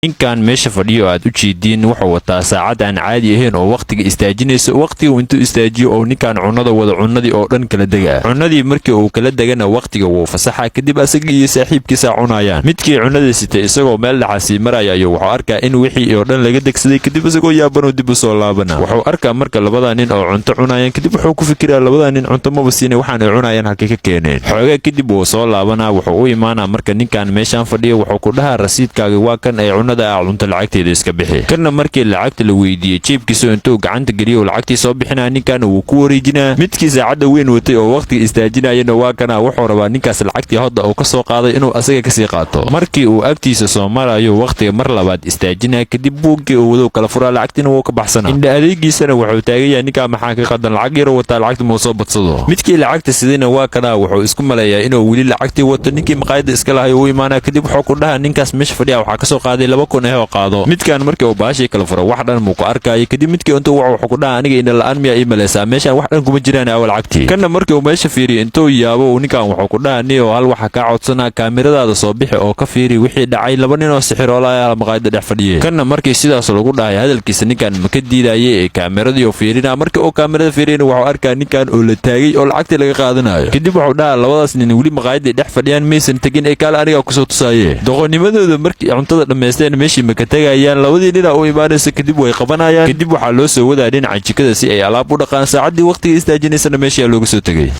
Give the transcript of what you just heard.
Ninkan meesha fadhiyo aad u jeediin wuxuu wataa saacad aan caadi ahayn oo wakhtiga istaajinayso. Wakhtiga intuu istaajiyo oo ninkan cunnada wada, cunnadii oo dhan kala dega. Cunnadii markii uu kala degana, wakhtiga wuu fasaxa. Kadib asaga iyo saaxiibkiisa cunayaan. Midkii cunnada sitay isagoo meel dhaxasii maraya ayuu wuxuu arkaa in wixii oo dhan laga degsaday. Kadib isagoo yaabanuu dib u soo laabana. Wuxuu arkaa marka labada nin oo cunto cunayaan. Kadib wuxuu ku fikiraa, labada nin cunto maba siina, waxaan ay cunayaan halkay ka keeneen? Xoogaa kadib wuu soo laabanaa. Wuxuu u imaanaa marka ninkan meeshaan fadhiyo. Wuxuu ku dhahaa, "Rasiidkaaga waa kan ee cunnada aa cunto lacagteeda iska bixi." Kanna markii lacagta la weydiiyey, jeebkiisu intuu gacanta geliyo lacagtii soo bixinaa, ninkan wuu ku wareejinaa. Midkii saacadda weyn watay oo wakhtiga istaajinayana waa kana. Wuxuu rabaa ninkaas lacagtii hodda uu ka soo qaaday inuu asaga kasii qaato. Markii uu agtiisa soo marayo, wakhtiga mar labaad istaajinaa. Kadib buuggii uu wadow kala furaa, lacagtiina wuu ka baxsanaa. Indha adeegiisana wuxuu taagayaa, ninkaa maxaa ka qadan? Lacag yar wataa, lacagta muu soo badsado? Midkii lacagta sidayna waa kanaa. Wuxuu isku maleeyaa inuu weli lacagtii wato. Ninkii maqaayadda iska lahay uu imaanaa. Kadib wuxuu ku dhahaa, "Ninkaas meesha fadhiya waxaa kasoo qaaday 2000 oo qaado." Midkan markii uu baashii kala furo, wax dhan muu ku arkaayo. Kadib midkii intuu wuxuu ku dhahaa, "Aniga indha la'aan miyaa ii malaysaa? Meeshaan wax dhan kuma jiraan, awa lacagtii?" Kanna markii uu meesha fiiriyo, intuu yaabo, uu ninkan wuxuu ku dhahaa, "Niyo, hal waxa kaa codsanaa, kaamiradaada soo bixi oo ka fiiri wixii dhacay. Laba nin oo sixiroola ayaa maqaayadda dhex fadhiyay." Kanna markii sidaas lagu dhahay, hadalkiisa ninkan ma ka diidayay ee kaamiradii oo fiirinaa. Markii uu kaamirada fiiriyana, wuxuu arkaa ninkan oo la taagay oo lacagtii laga qaadanayo. Kadib wuxuu dhahaa, "Labadaas nin weli maqaayadii dhex fadhiyaan, maysan tegin ee kaale anigaa kusoo tusaaye." Doqonimadooda markii cuntada dhammaysteen, meeshii maka tegayaan. Labadii ninaa u imaanaysa. Kadib way qabanayaan. Kadib waxaa loo soo wadaa dhinaca jikada si ay alaab u dhaqaan. Saacaddii waqtiga istaajinaysana meeshaa looga soo tegay.